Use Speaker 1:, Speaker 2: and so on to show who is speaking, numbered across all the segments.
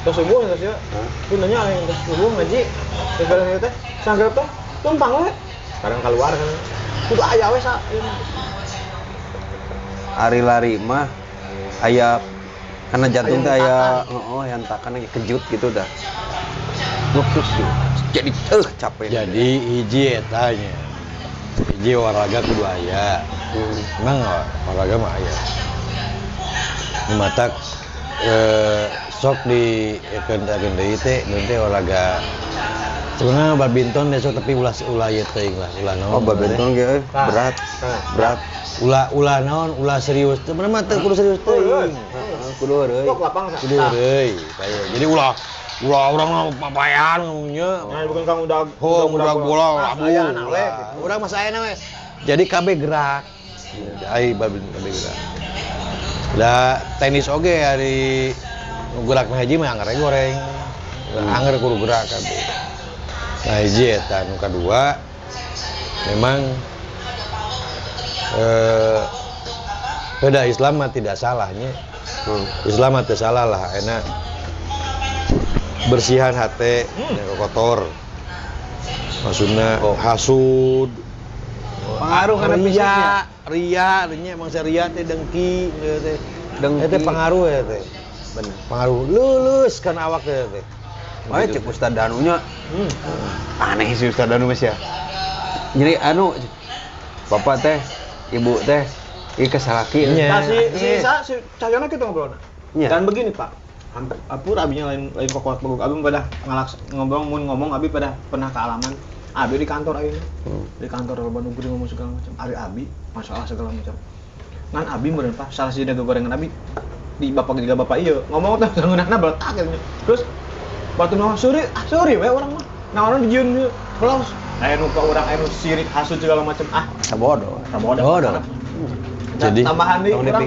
Speaker 1: Terus subuh terus ya. Itu nanya aing terus subuh ngaji. Terus bareng ieu teh sanggrep teh tumpang we. Sekarang keluar kan. Kudu aya we sa.
Speaker 2: Ari lari mah aya karena jantung teh aya heeh hentakan lagi kejut gitu dah. Terus jadi capek.
Speaker 3: Jadi hiji eta nya. Hiji olahraga kudu aya. Emang olahraga mah aya. Matak sok di ekeun deui teh deui olahraga. Sebenarnya badminton besok tapi ulah ulah ieu teuing lah, ulah naon.
Speaker 2: Oh, badminton ge berat. Berat.
Speaker 3: Ulah ulah naon, ulah serius. Sebenarnya mah teu kudu serius teuing.
Speaker 2: Heeh, kudu heureuy.
Speaker 1: Kok lapang sa.
Speaker 3: Kudu heureuy. Jadi ulah ulah urang mah papayan ngomongnya.
Speaker 1: Nah, bukan kang udah
Speaker 3: oh, udah bola labu.
Speaker 1: Urang
Speaker 3: mah saena we. Jadi kabeh gerak. Ai badminton kabeh gerak. Da tenis oge ari gerak mah hiji mah anger goreng. Anger kudu gerak kabeh. Nah hiji eta nu kadua memang beda Islam mah tidak salahnya. Islam mah teu salah lah enak. Bersihan hate yang kotor. Maksudna hasud.
Speaker 2: Pengaruh kana
Speaker 3: ria, ria nya emang ria teh dengki teh. Dengki teh pengaruh ya teh.
Speaker 2: Bener.
Speaker 3: Pengaruh lulus kan awak teh teh.
Speaker 2: Wah, cek Ustaz Danunya. Aneh sih Ustaz Danu mas ya. Jadi anu bapak teh, ibu teh, ieu kesalaki.
Speaker 1: Nah, si Cahyana kitu ngobrolna. Dan begini, Pak. Apur abinya lain lain kokot bogok. Abi pada ngalaks ngobrol mun ngomong abi pada pernah kealaman. Abi di kantor ayeuna. Di kantor loba nu ngomong segala macam. Ari abi masalah segala macam. Ngan abi meureun Pak, salah siji gorengan abi di bapak juga bapak ieu ngomong teh ngeunahna beletak gitu. Terus waktu mah suri, ah suri we urang mah. Nah orang dijieun kelos. Aya nu ka urang aya nu sirik hasud segala macam. Ah,
Speaker 2: sabodo.
Speaker 1: Sabodo.
Speaker 3: Jadi
Speaker 1: tambahan deui urang,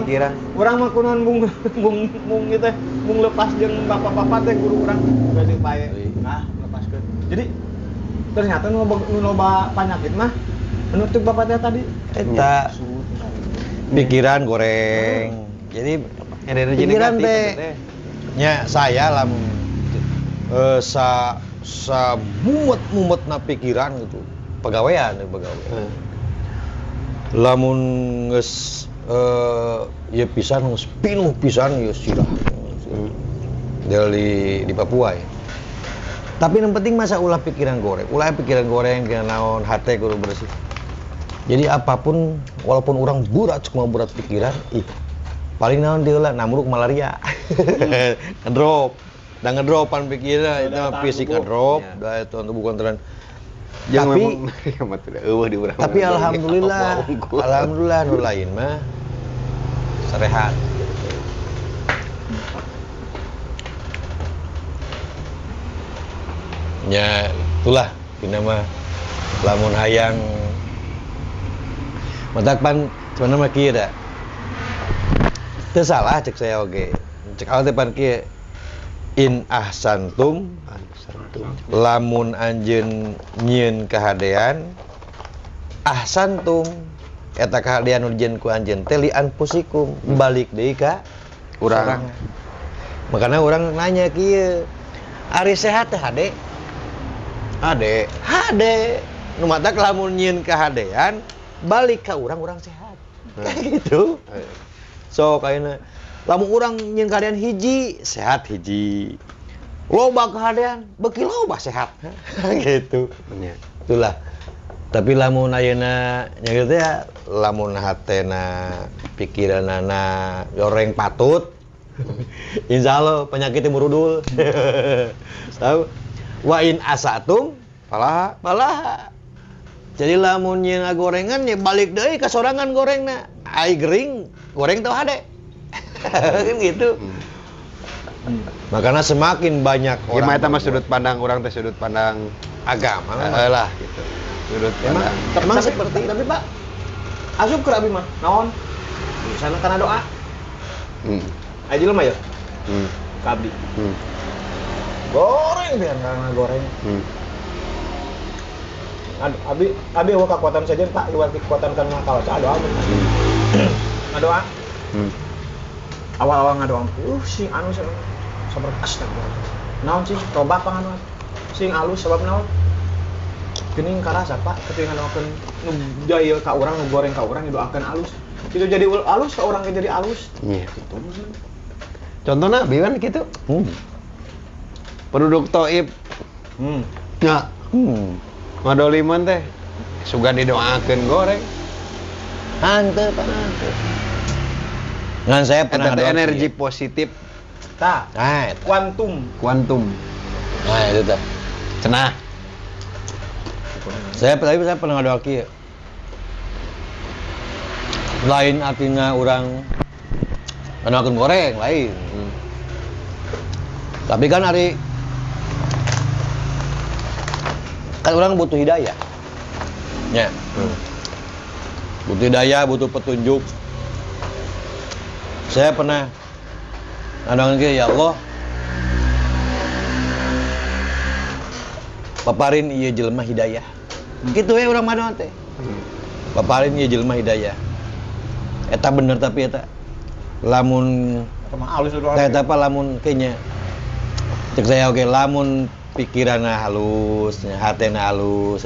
Speaker 1: urang mah kunaon mung mung mung ieu teh mung lepas jeung bapak-bapak teh guru urang berarti pae. Nah, lepaskeun. Jadi ternyata nu loba panyakit mah menutup bapak teh tadi
Speaker 3: eta pikiran goreng. Jadi
Speaker 2: energi
Speaker 3: pikiran teh nya saya lamun sa mumet-mumetna pikiran gitu. Pegawaian pegawai. Lamun geus ieu pisan geus pinuh pisan ieu sirah. Dari di Papua ya. Tapi yang penting masa ulah pikiran goreng pikiran naon hate kudu bersih. Jadi apapun walaupun orang berat cuma berat pikiran, ih paling naon deui lah namruk malaria. Ngedrop. Dan ngedropan pikiran itu mah fisik ngedrop, da itu bukan teran. Tapi tapi alhamdulillah, alhamdulillah nu lain mah serehat. Ya itulah dina mah lamun hayang matak pan sebenarnya mah kieu da. Teu salah cek saya oge. Cek awal teh pan kieu in ahsantum lamun anjeun nyieun kahadean ahsantum eta kahadean nu dijieun ku anjeun teh li anfusikum balik deui ka urang. Makana urang nanya kieu ari sehat teh hade hade hade nu matak lamun nyieun kahadean balik ka urang urang sehat. Kayak gitu. Sok ayeuna lamun urang nyieun kahadean hiji sehat hiji loba kahadean beuki loba sehat. Gitu. Itulah. Tapi lamun ayeuna nya kitu ya lamun hatena pikiranana goreng patut insyaallah penyakitnya murudul. Tahu wa in asatum falaha falaha. Jadi lamun nyieun gorengan ya balik deui ka sorangan gorengna. Ai gering goreng teu hade. Kan gitu. Makanya semakin banyak orang.
Speaker 2: Gimana mah sudut pandang orang teh sudut pandang
Speaker 3: agama lah
Speaker 2: gitu. Sudut pandang.
Speaker 1: Emang seperti tapi Pak asup ke abi mah naon? Misalnya karena doa. Aja jelema ya. Ka abdi. Goreng biar karena goreng. Abi abi eueuh kekuatan saja Pak, luar kekuatan kana kawaca doa. Ngadoa. Awal-awal ngadoa, sing anu Sabar astagfirullah. Naon sih tobat panganuan. Sing alus sebab naon? Geuning karasa Pak, ketika ngadoakeun nu jahil ka urang, nu goreng ka urang didoakeun alus. Itu jadi alus ka urang jadi alus.
Speaker 2: Iya.
Speaker 1: Gitu.
Speaker 2: Contohna abi kan kitu. Penduduk Taif. Ya. Ngadoliman teh sugan didoakeun goreng.
Speaker 3: Hanteu Pak. Ngan saya pernah
Speaker 2: ada energi positif.
Speaker 1: Tah.
Speaker 3: Nah,
Speaker 1: kuantum.
Speaker 3: Nah, itu tah.
Speaker 2: Cenah.
Speaker 3: Saya pernah ngadoa kieu. Lain artinya orang ngadoakeun goreng, lain. Tapi kan ari kan orang butuh hidayah. Ya. Butuh hidayah, butuh petunjuk. Saya pernah ngadoakeun kieu, ya Allah, paparin ieu jelema hidayah. Kitu we urang mah teh. Paparin ieu jelema hidayah. Eta bener tapi eta lamun eta apa lamun kayaknya cek saya oke lamun pikiranna halus, hatena halus,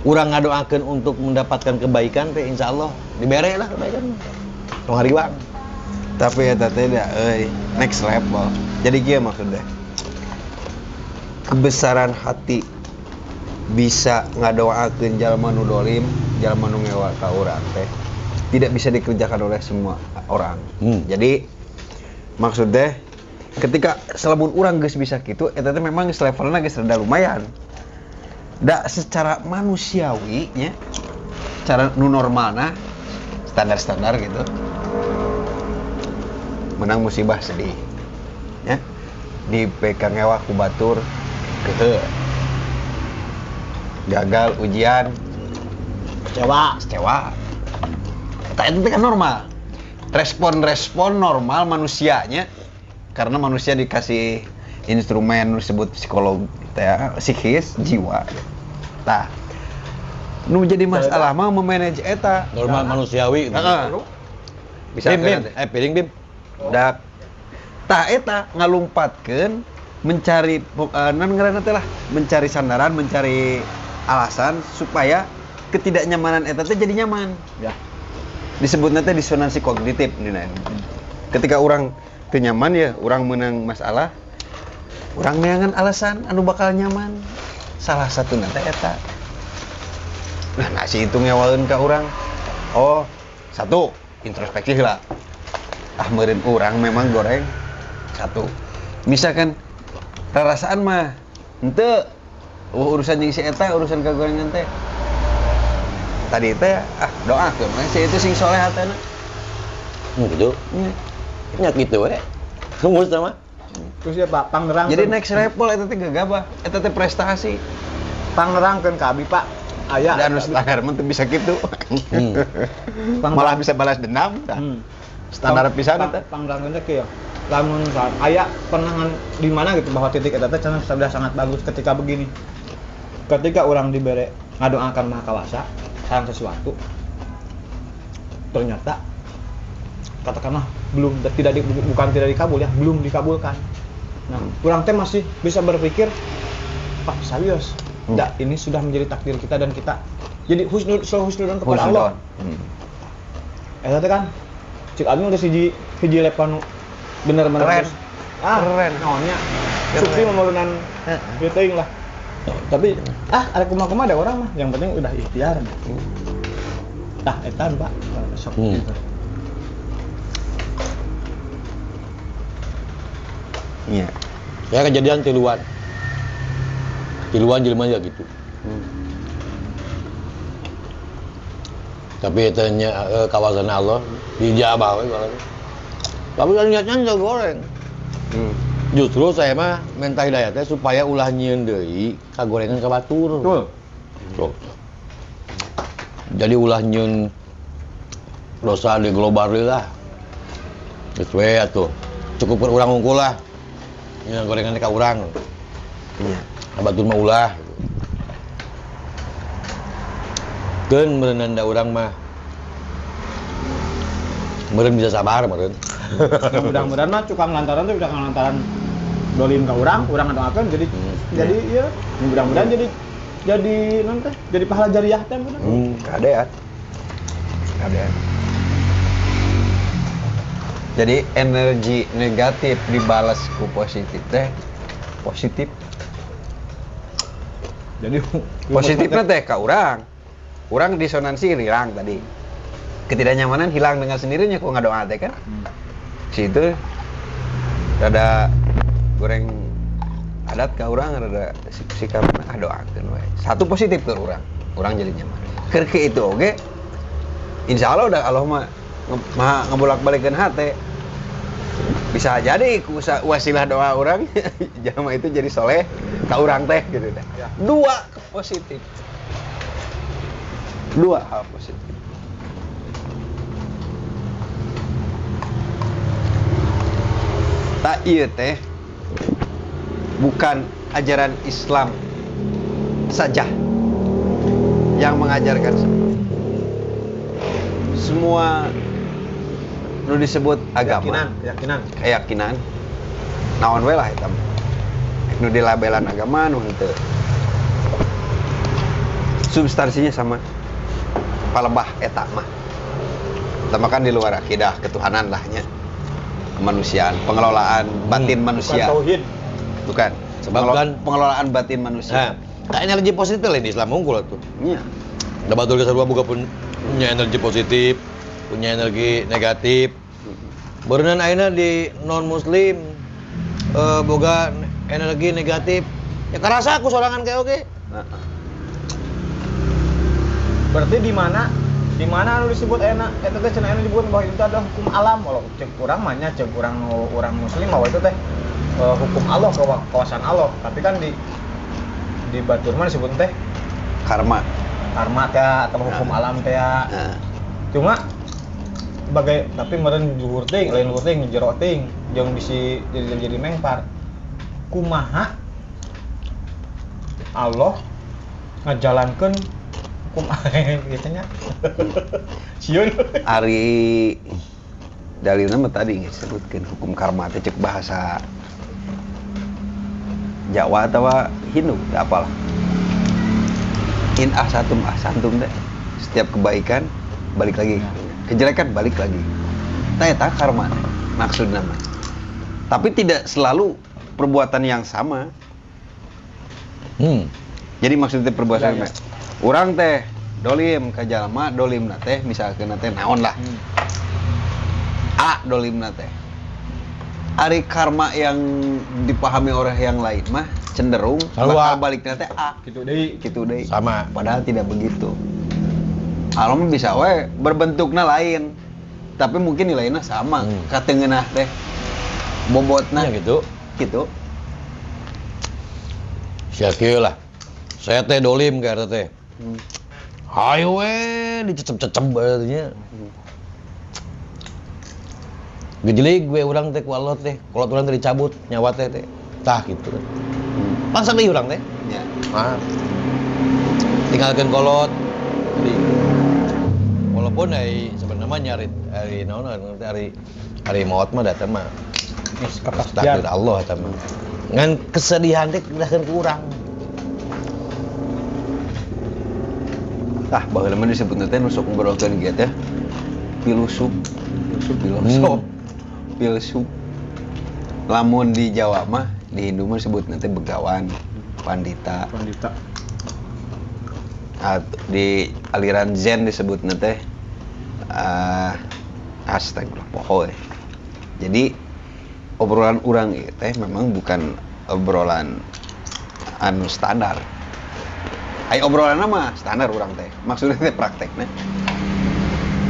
Speaker 3: urang ngadoakeun untuk mendapatkan kebaikan teh insyaallah dibere lah kebaikan. Tong hariwang.
Speaker 2: Tapi eta teh da euy next level. Jadi kieu maksudnya. Kebesaran hati bisa ngadoakeun jalma nu dolim, jalma nu ngewa ka urang teh tidak bisa dikerjakan oleh semua orang. Jadi maksudnya ketika selamun urang geus bisa kitu eta teh memang geus levelna geus rada lumayan. Da secara manusiawi nya, cara nu normalna standar-standar gitu. Menang musibah sedih. Ya. Di PK ngewa ku batur keheu. Gagal ujian
Speaker 1: kecewa.
Speaker 2: Eta itu kan normal. Respon-respon normal manusianya karena manusia dikasih instrumen disebut psikolog teh psikis jiwa. Tah. Nu jadi masalah mah memanage eta.
Speaker 3: Normal manusiawi.
Speaker 2: Heeh. Bisa
Speaker 3: bim. Piring bim.
Speaker 2: Dak. Tah eta ngalumpatkeun mencari non ngaranna teh lah, mencari sandaran, mencari alasan supaya ketidaknyamanan eta teh jadi nyaman.
Speaker 1: Ya.
Speaker 2: Disebutna teh disonansi kognitif dina. Ketika orang teu nyaman ya, orang menang masalah, orang neangan alasan anu bakal nyaman. Salah satuna teh eta. Nah, nasi itu ngewaeun ka urang. Oh, satu, introspeksi heula. Ah meureun urang memang goreng. Satu. Misalkan rarasaan mah henteu urusan jeung si eta, urusan kagorengan teh. Tadi teh ah doakeun mah si itu sing soleh hatena.
Speaker 3: Gitu. Nya kitu we. Rumus sama.
Speaker 1: Terus ya Pak, pangerang.
Speaker 2: Jadi next level eta teh gegabah, eta teh prestasi.
Speaker 1: Pangerangkeun ka abi Pak. Aya
Speaker 2: dan standar mah teu bisa kitu. Malah bisa balas dendam tah. Standar pisan eta.
Speaker 1: Pangerangkeun teh kieu. Lamun aya pernah di mana gitu bahwa titik eta teh sudah sangat bagus ketika begini. Ketika orang dibere ngadoakan Maha Kawasa sayang sesuatu, ternyata katakanlah belum tidak di, bukan tidak dikabul ya, belum dikabulkan. Nah, orang teh masih bisa berpikir, Pak serius, nah, ini sudah menjadi takdir kita dan kita jadi husnudon kepada Allah. Eta teh kan cik abi udah hiji level bener-bener
Speaker 2: keren.
Speaker 1: Ah, keren. Naonnya? Sukti memelunan teuing lah. Tapi ah ada kumaha-kumaha ada orang mah, yang penting udah ikhtiar. Tah eta Pak, sok gitu.
Speaker 2: Iya.
Speaker 3: Ya kejadian tiluan. Tiluan jelema juga gitu. Tapi eta nya kawasan Allah dijabah we kalau. Tapi kan niatnya teu goreng. Justru saya mah minta hidayah teh supaya ulah nyieun deui kagorengan ka batur.
Speaker 1: Betul.
Speaker 3: Tuh. Jadi ulah nyieun dosa di global deui lah. Geus we atuh. Cukup keur urang unggul lah. Nyieun gorengan ka urang.
Speaker 2: Iya.
Speaker 3: Ka batur mah ulah. Keun meureun da urang mah. Meureun bisa sabar meureun.
Speaker 1: Mudah-mudahan mah cukang lantaran tuh cukang lantaran dolim ka urang, urang ngadoakeun jadi jadi ieu mudah-mudahan jadi naon teh? Jadi pahala jariah teh bener.
Speaker 2: Kadean. Kadean. Jadi energi negatif dibalas ku positif teh positif.
Speaker 1: Jadi
Speaker 2: positifnya teh ka urang. Urang disonansi hilang tadi. Ketidaknyamanan hilang dengan sendirinya ku ngadoa teh kan. Situ rada goreng adat ka urang rada sikapna ah doakeun we. Satu positif ke urang. Urang jadi nyaman. Keur ke itu oge insya Allah udah Allah mah maha ngebolak-balikeun hate. Bisa jadi ku wasilah doa urang jalma itu jadi soleh ka urang teh gitu teh.
Speaker 1: Ya.
Speaker 2: Dua positif. Dua hal positif. Tak ieu teh bukan ajaran Islam saja yang mengajarkan semua nu disebut agama,
Speaker 1: keyakinan,
Speaker 2: keyakinan naon we lah eta nu dilabelan agama nu henteu, substansinya sama palebah eta mah. Eta mah kan di luar akidah ketuhanan lah nya, kemanusiaan, pengelolaan batin manusia.
Speaker 1: Bukan tauhid.
Speaker 2: Bukan.
Speaker 3: Sebab kan
Speaker 2: pengelolaan batin manusia.
Speaker 3: Nah, energi positif lah di Islam unggul tuh.
Speaker 2: Iya.
Speaker 3: Da batur geus sarua boga punya energi positif, punya energi negatif. Beureunan ayeuna di non muslim boga energi negatif. Ya karasa aku sorangan kayak oke.
Speaker 1: Berarti di mana anu disebut enak eta teh cenah anu disebut bahwa itu adalah hukum alam. Walau cek urang mah nya cek urang urang muslim bahwa itu teh hukum Allah, kawasan Allah. Tapi kan di batur mah disebut teh
Speaker 2: karma.
Speaker 1: Karma teh atau hukum alam teh.
Speaker 2: Nah.
Speaker 1: Cuma bagai tapi meureun luhur teuing, lain luhur teuing, jero teuing jeung bisi jadi mengpar. Kumaha Allah ngajalankeun hukum biasanya. Sieun.
Speaker 2: Ari dalilna mah tadi geus disebutkeun hukum karma teh cek bahasa Jawa atau Hindu, teu apalah. In ahsantum ahsantum teh. Setiap kebaikan balik lagi, kejelekan balik lagi. Tah eta karma teh maksudna mah. Tapi tidak selalu perbuatan yang sama. Jadi maksudnya perbuatan
Speaker 1: ya, ya.
Speaker 2: Urang teh dolim ka jalma, dolimna teh misalkeun teh naon lah. A dolimna teh. Ari karma yang dipahami oleh yang lain mah cenderung bakal balikna teh A.
Speaker 1: Kitu deui.
Speaker 2: Kitu deui.
Speaker 3: Sama.
Speaker 2: Padahal tidak begitu. Alam bisa we berbentukna lain. Tapi mungkin nilainya sama. Katengeunah teh bobotna
Speaker 3: ya, gitu.
Speaker 2: Gitu.
Speaker 3: Sia kieu lah. Saya teh dolim ka eta teh. Hayo we dicecep-cecep artinya. Gejelig gue urang teh ku Allah teh, kolot urang teh dicabut nyawa teh teh. Tah gitu kan. Paksa deui urang teh.
Speaker 2: Ya.
Speaker 3: Nah. Tinggalkeun kolot. Jadi walaupun ari sebenarnya mah nyari ari naon ari ari maot mah datang mah
Speaker 1: geus kepastian
Speaker 3: takdir Allah eta mah. Ngan kesedihan teh kedahkeun ku urang.
Speaker 2: Tah baheula mah disebutna teh nu sok ngobrolkeun kieu teh. Filosof, filosof. Filsuf. Lamun di Jawa mah, di Hindu mah disebutna teh begawan, pandita.
Speaker 1: Pandita.
Speaker 2: Di aliran Zen disebutna teh astagfirullah poho. Jadi obrolan urang ieu teh memang bukan obrolan anu standar. Ai obrolanna mah standar urang teh. Maksudnya teh praktekna.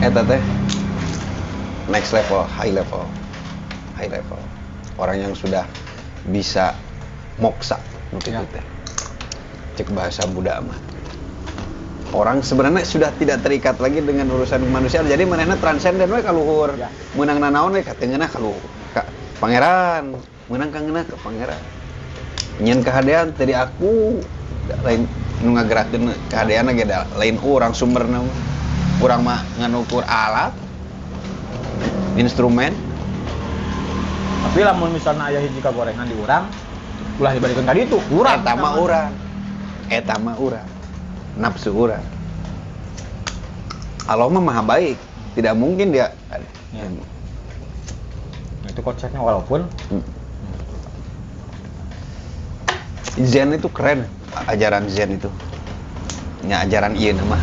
Speaker 2: Eta teh next level, high level. High level. Orang yang sudah bisa moksa nu kitu teh. Cek bahasa Buddha mah. Orang sebenarnya sudah tidak terikat lagi dengan urusan kemanusiaan. Jadi manehna transenden we ka luhur.
Speaker 1: Ya.
Speaker 2: Meunang nanaon we katengeunah ka luhur. Ka pangeran, meunang ka ngeunah ka pangeran. Nyeun kahadean tadi aku lain nu ngagerakeun kahadean ge lain urang sumberna mah. Urang mah ngan ukur alat, instrumen.
Speaker 1: Tapi lamun misalnya aya hiji kagorengan di urang, ulah dibalikin ka ditu, urang.
Speaker 2: Eta mah urang. Eta mah urang. Nafsu urang. Allah mah maha baik. Tidak mungkin dia.
Speaker 1: Ya. Nah, itu konsepnya walaupun
Speaker 2: Zen itu keren, ajaran Zen itu. Nya ajaran ieu nama.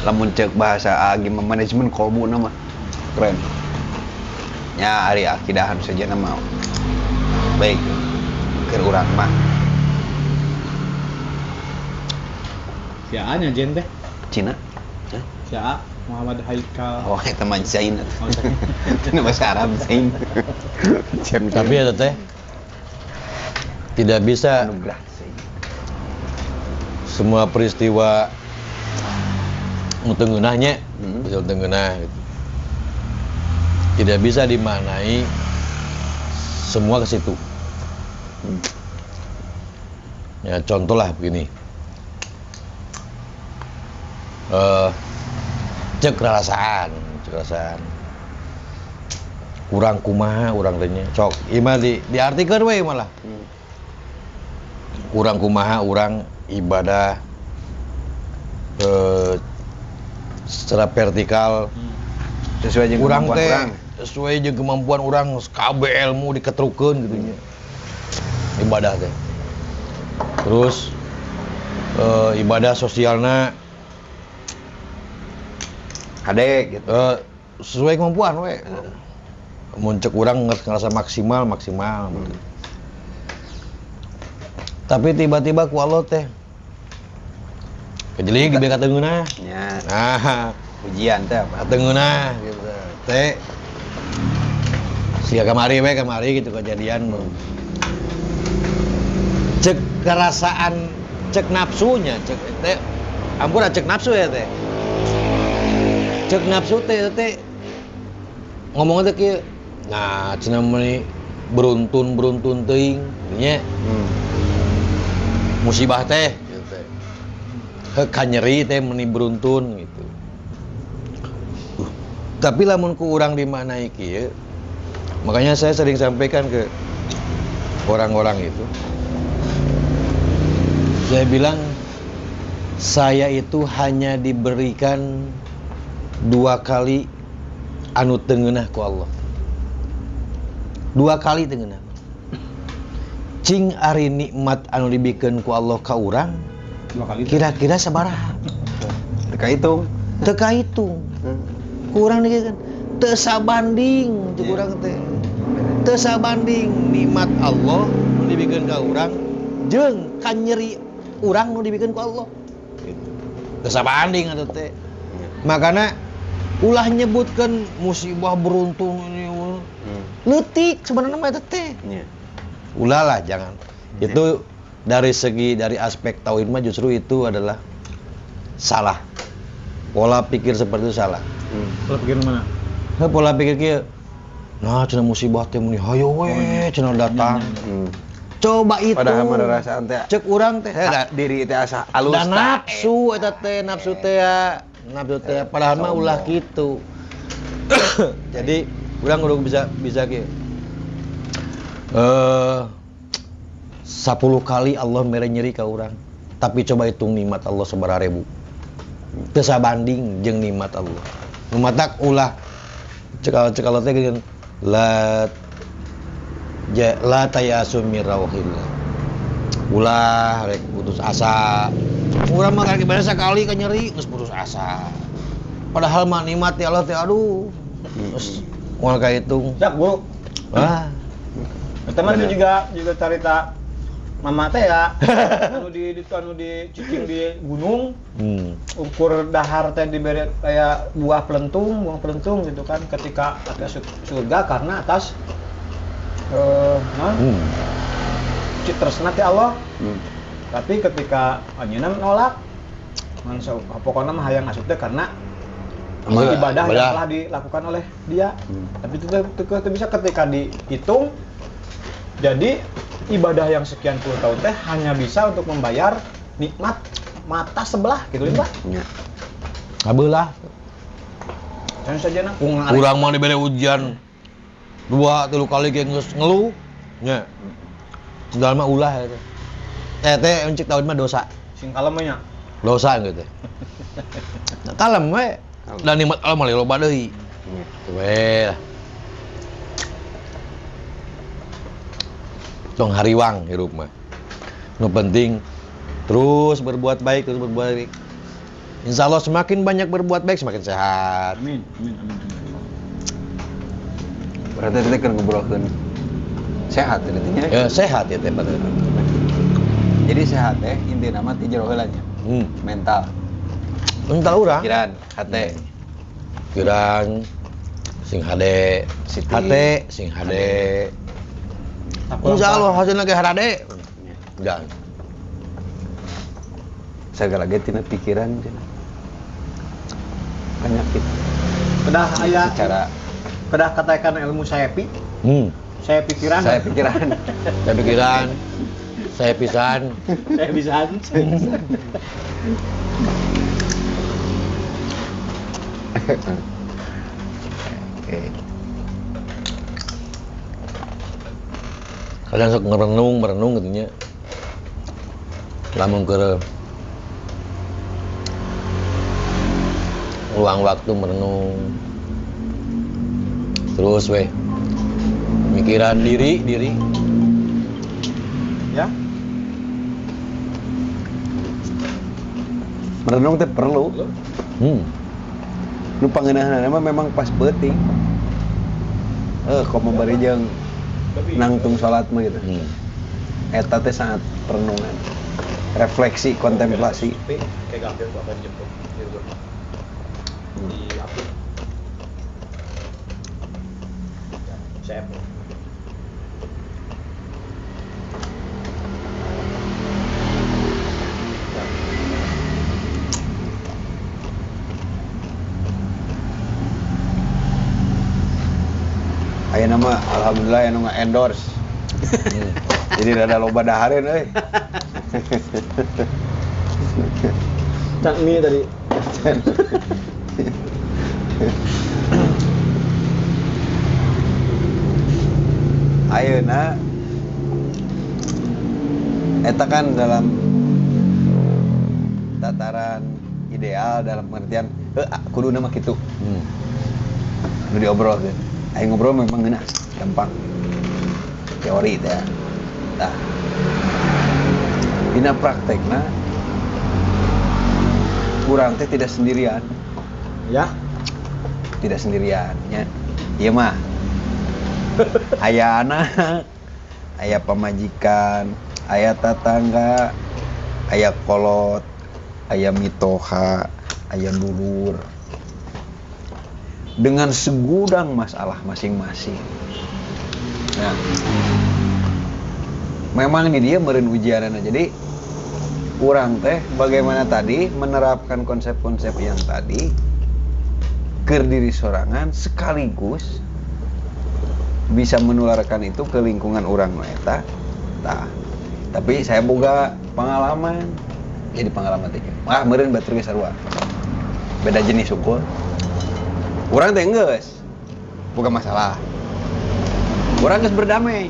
Speaker 2: Lamun ceuk bahasa agi manajemen kolbu nama. Keren. Nya ari akidahan saja nama. Baik. Keur urang mah.
Speaker 1: Si A nya Zen teh.
Speaker 2: Cina. Hah?
Speaker 1: Si A Muhammad Haikal.
Speaker 2: Oh, eta mah Zain.
Speaker 1: Oh, Zain.
Speaker 2: Itu bahasa Arab Zain. Zen.
Speaker 3: Tapi ya teh tidak bisa
Speaker 2: anugerah Zain.
Speaker 3: Semua peristiwa teu ngeunah nya, bisa teu ngeunah gitu. Tidak bisa dimaknai semua ke situ. Ya contoh lah begini. Cek rasaan, cek rasaan. Kurang kumaha urang teh nya. Sok, ieu mah diartikeun we malah. Kurang kumaha urang ibadah secara vertikal
Speaker 2: sesuai jeung
Speaker 3: urang
Speaker 2: kemampuan
Speaker 3: teh
Speaker 2: urang.
Speaker 3: Sesuai jeung kemampuan urang, kabeh ilmu diketrukeun gitu nya. Ibadah teh. Terus ibadah sosialna
Speaker 2: hade gitu.
Speaker 3: Sesuai kemampuan we. Mun cek urang ngerasa maksimal, maksimal gitu. Tapi tiba-tiba ku Allah teh kejeli diberi ka teu ngeunah.
Speaker 2: Ya.
Speaker 3: Nah,
Speaker 2: ujian teh apa?
Speaker 3: Teu ngeunah gitu. Teh sia kamari we kamari gitu kejadian. Cek kerasaan, cek nafsunya, cek teh ampun cek nafsu ya teh. Cek nafsu teh teh ngomongnya teh kieu. Nah, cenah meuni beruntun-beruntun teuing nya. Musibah teh gitu teh. Heuh kanyeri teh meuni beruntun gitu. Tapi lamun ku urang dimaknai kieu, makanya saya sering sampaikan ke orang-orang itu. Saya bilang saya itu hanya diberikan 2 kali anu teu ngeunah ku Allah. 2 kali teu ngeunah. Cing ari nikmat anu dibikeun ku Allah ka urang,
Speaker 1: 2 kali
Speaker 3: kira-kira sabaraha?
Speaker 2: Teu kahitung.
Speaker 3: Teu kahitung. Ku urang dikeun teu sabanding jeung urang teh. Teu sabanding nikmat Allah nu dibikeun ka urang jeung kanyeri urang nu dibikeun ku Allah. Gitu. Teu sabanding atuh teh. Makana ulah nyebutkeun musibah beruntung ini. Leutik sebenarnya mah eta teh. Ulah lah jangan. Itu dari segi dari aspek tauhid mah justru itu adalah salah. Pola pikir seperti itu salah.
Speaker 1: Pola pikir mana?
Speaker 3: Nah, pola pikir kieu. Nah, cenah musibah teh muni hayo we cenah datang. Coba itu.
Speaker 2: Padahal mah rasaan teh.
Speaker 3: Cek urang teh.
Speaker 2: Diri teh asa alus.
Speaker 3: Dan nafsu eta teh, nafsu teh ya. Nafsu teh padahal mah ulah kitu. Jadi urang kudu bisa kieu. 10 kali Allah mere nyeri ka urang. Tapi coba hitung nikmat Allah sabaraha ribu. Teu sabanding jeung nikmat Allah. Nu matak ulah cekal-cekal teh geuning la ja la tayasu mir rauhillah. Ulah rek putus asa. Urang mah karek ibadah sakali ka nyeri geus putus asa. Padahal mah nikmat ya Allah teh aduh. Geus moal kahitung.
Speaker 1: Sak guru.
Speaker 3: Wah.
Speaker 1: Teman itu juga cerita mama teh ya, anu di cicing di gunung, ukur dahar teh diberi kayak buah pelentung gitu kan, ketika atas surga karena atas citresna teh Allah. Tapi ketika anjeunna nolak, pokoknya mah hayang asup teh karena ibadah yang telah dilakukan oleh dia. Tapi itu bisa ketika dihitung. Jadi ibadah yang sekian puluh tahun teh hanya bisa untuk membayar nikmat mata sebelah gitu Pak.
Speaker 2: Ya.
Speaker 3: Abelah.
Speaker 1: Jangan saja nak.
Speaker 3: Urang mah dibere ujian. 2 3 kali ge geus ngeluh nya. Sendal mah ulah eta. Teh cek tahun mah dosa.
Speaker 1: Sing kalem nya.
Speaker 3: Dosa gitu. Nah, kalem we. Dan nikmat Allah mah loba deui. We lah. Tong hariwang hirup mah. Nu penting terus berbuat baik, terus berbuat baik. Insya Allah semakin banyak berbuat baik semakin sehat.
Speaker 1: Amin, amin, amin.
Speaker 2: Berarti kita kan ngobrolkeun sehat intinya.
Speaker 3: Ya, sehat ya teh.
Speaker 2: Jadi sehat teh intina mah ti jero heula nya. Mental.
Speaker 3: Mental urang.
Speaker 2: Pikiran, hate.
Speaker 3: Pikiran sing hade, hate sing hade. Insya Allah hasilna ge harade. Jangan.
Speaker 2: Segala ge tina pikiran cenah. Penyakit.
Speaker 1: Kedah aya
Speaker 2: secara
Speaker 1: kedah katakan ilmu saepi. Saya pikiran.
Speaker 2: Saya pikiran.
Speaker 3: Saya pikiran. Saya pisan.
Speaker 1: Saya pisan.
Speaker 2: Oke.
Speaker 3: Kadang sok merenung gitu nya. Lamun keur luang waktu merenung. Terus weh mikiran diri.
Speaker 1: Ya.
Speaker 2: Merenung teh perlu. Nu pangeunahna mah memang pas peuting. Komo bari jeung nangtung salat mah gitu. Eta teh sangat perenungan. Refleksi, kontemplasi.
Speaker 1: Kayak gampil bapak dijemput gitu. Di upload. Saya
Speaker 2: aya nama alhamdulillah anu nge-endorse. Jadi rada loba dahareun euy.
Speaker 1: Cang mie tadi.
Speaker 2: Ayeuna eta kan dalam tataran ideal dalam pengertian kuduna mah kitu. Nu diobrolkeun. Aing ngobrol memang ngeunah, gampang. Teori teh. Tah. Dina praktekna urang teh tidak sendirian.
Speaker 1: Ya.
Speaker 2: Tidak sendirian nya. Ieu mah aya anak, aya pamajikan, aya tatangga, aya kolot, aya mitoha, aya dulur. Dengan segudang masalah masing-masing. Nah, memang di dia meureun ujianana. Jadi urang teh bagaimana tadi menerapkan konsep-konsep yang tadi keur diri sorangan sekaligus bisa menularkan itu ke lingkungan urang nu eta. Tah, tapi saya boga pengalaman. Jadi pengalaman teh. Ah, meureun batur ge sarua. Beda jenis ukur. Urang teh geus boga masalah. Urang geus berdamai.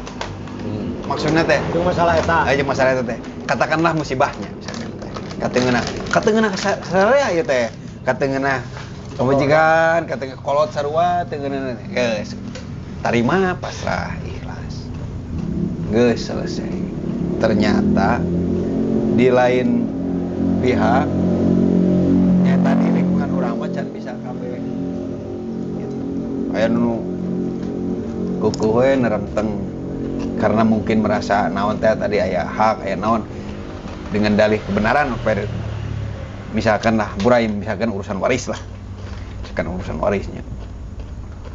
Speaker 2: Maksudnya teh
Speaker 1: jeung masalah eta.
Speaker 2: Jeung masalah eta teh. Katakanlah musibahnya misalkan teh. Katengeunah sararea ieu teh. Katengeunah pamajikan, katengeunah kolot sarua, teu ngeunah geus. Tarima pasrah ikhlas. Geus selesai. Ternyata di lain pihak nyata di lingkungan urang mah can bisa kabeh. Gitu. Aya nu kukuh we neremteng karena mungkin merasa naon teh tadi aya hak, aya naon dengan dalih kebenaran misalkan lah burai misalkan urusan waris lah. Misalkan urusan warisnya.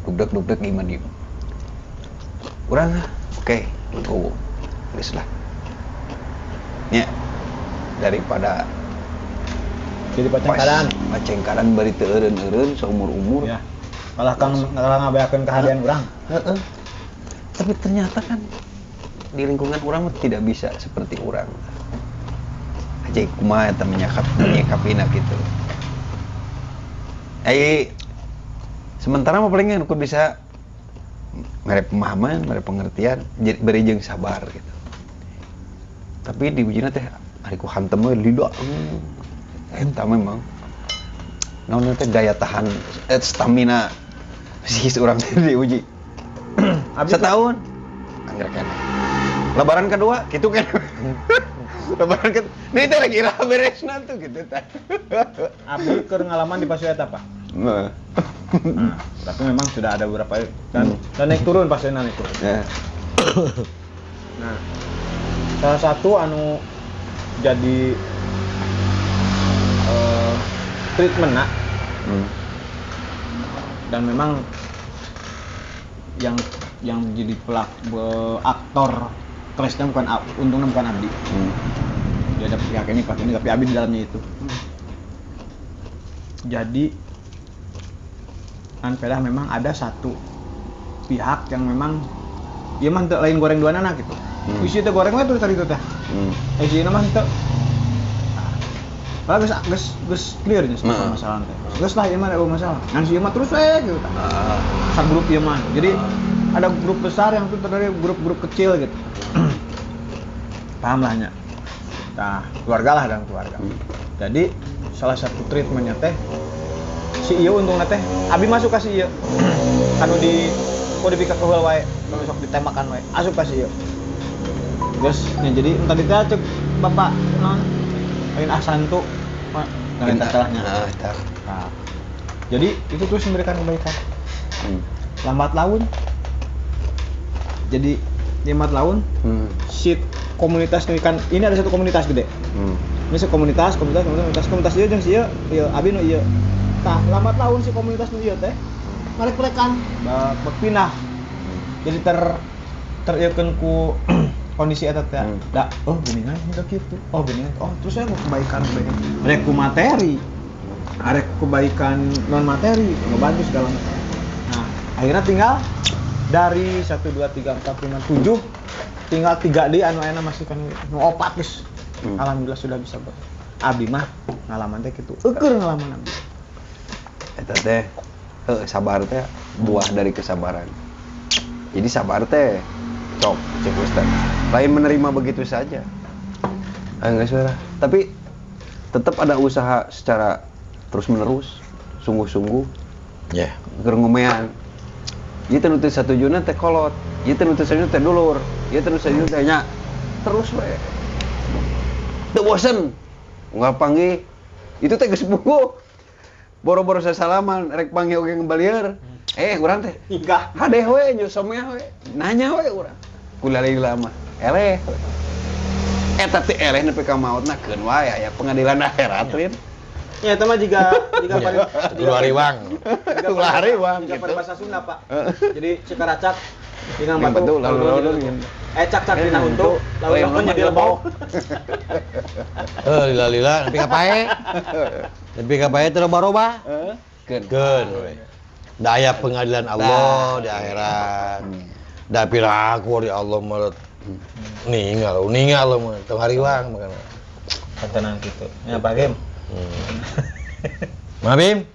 Speaker 2: Dugdeg-dugdeg gimana ieu. Urang oke, legowo. Geus lah. Nya daripada
Speaker 1: jadi pacengkaran,
Speaker 2: pacengkaran bari teu eureun-eureun saumur-umur.
Speaker 1: Ya. Malah kang ngabeakeun kahadean urang.
Speaker 2: Heeh. Tapi ternyata kan di lingkungan urang tidak bisa seperti urang. Aja kumaha eta menyikapina kitu. Ai sementara mah paling nu bisa Mere pemahaman, mere pengertian, jadi beri jeung sabar gitu. Tapi diujina teh ari ku hantem we lila. Eta memang naon teh daya tahan stamina psikis urang teh diuji. Setahun angger keneh. Lebaran kedua gitu kan. Lebaran ke ini teh lagi iraha beresna tuh gitu teh.
Speaker 1: Abi keur ngalaman di fase eta, Pak.
Speaker 2: Nah.
Speaker 1: Nah, tapi memang sudah ada beberapa dan naik turun pasnya naik turun.
Speaker 2: Ya.
Speaker 1: Nah, salah satu anu jadi treatment nak. Dan memang yang jadi pelaku aktor clashnya bukan untungnya bukan Abdi. Dia ada pihak ini, tapi Abdi di dalamnya itu. Jadi kan pedah memang ada satu pihak yang memang ieu mah teu lain goreng dua anak gitu. Isi teh goreng we tuh tadi tuh teh. Isi mah teu. Padahal geus clear nya semua masalah teh. Geus lah ieu mah ada masalah. Ngan si ieu mah terus we gitu tah. Sa grup ieu mah. Jadi ada grup besar yang tuh terdiri grup-grup kecil gitu. Paham lah nya. Nah, keluarga lah dalam keluarga. Jadi salah satu treatmentnya teh si ieu untungna teh abi masuk ka si ieu. Anu di kodifikasi keheul wae, nu sok ditembakan wae. Asup ka si ieu. Geus nya jadi tadi teh cek bapak naon lain ahsantu lain salahnya. Nah, jadi itu terus memberikan kebaikan. Lambat laun. Jadi lambat laun si komunitas ini kan ini ada satu komunitas gede. Ini komunitas ieu jeung si ieu, ieu abi nu ieu. Tah, lambat laun si komunitas nu ieu teh ngarek-rekan berpindah. Jadi terieukeun ku kondisi eta teh. Da, oh geuningan henteu kitu. Oh geuningan. Oh, terus saya mau kebaikan. Rek ku materi. Arek kebaikan non materi, ngebantu segala macam. Nah, akhirnya tinggal dari 1 2 3 4 5 7 tinggal 3 deui anu ayeuna masih kan nu 4 geus. Alhamdulillah sudah bisa ber. Abi mah ngalaman teh kitu. Eueur ngalaman abi.
Speaker 2: Eta teh sabar teh buah dari kesabaran. Jadi sabar teh cok cek Ustaz. Lain menerima begitu saja. Enggak suara. Tapi tetap ada usaha secara terus menerus, sungguh-sungguh.
Speaker 3: Ya.
Speaker 2: Keur ngomean. Ieu teh nu teu satujuna teh kolot, ieu teh nu teu satujuna teh dulur, ieu teh nu satujuna teh nya. Terus we. Teu bosen. Unggal panggih. Itu teh geus buku. Boro-boro sasalaman rek panggih oge ngebalieur. Urang teh
Speaker 1: hingga
Speaker 2: hadeh we nyusomnya we. Nanya we urang. Kulalila mah. Eleh. Eta teh eleh nepi ka maotna keun wae aya pengadilan akhirat lin.
Speaker 1: Ya eta mah jiga
Speaker 3: ulah riwang.
Speaker 2: Ulah riwang
Speaker 1: gitu. Bahasa Sunda, Pak. Jadi cikaracak dina
Speaker 2: batu lalu
Speaker 1: cak-cak dina untu lalu jadi lebok.
Speaker 3: Lila-lila nepi ka pae. Nepi ka pae teu loba-loba. Keun we. Da aya pengadilan Allah di akhirat. Da piraku di Allah mah ningal mah teu hariwang makana.
Speaker 1: Tenang gitu. Ya Pak Gim.
Speaker 3: Mabim.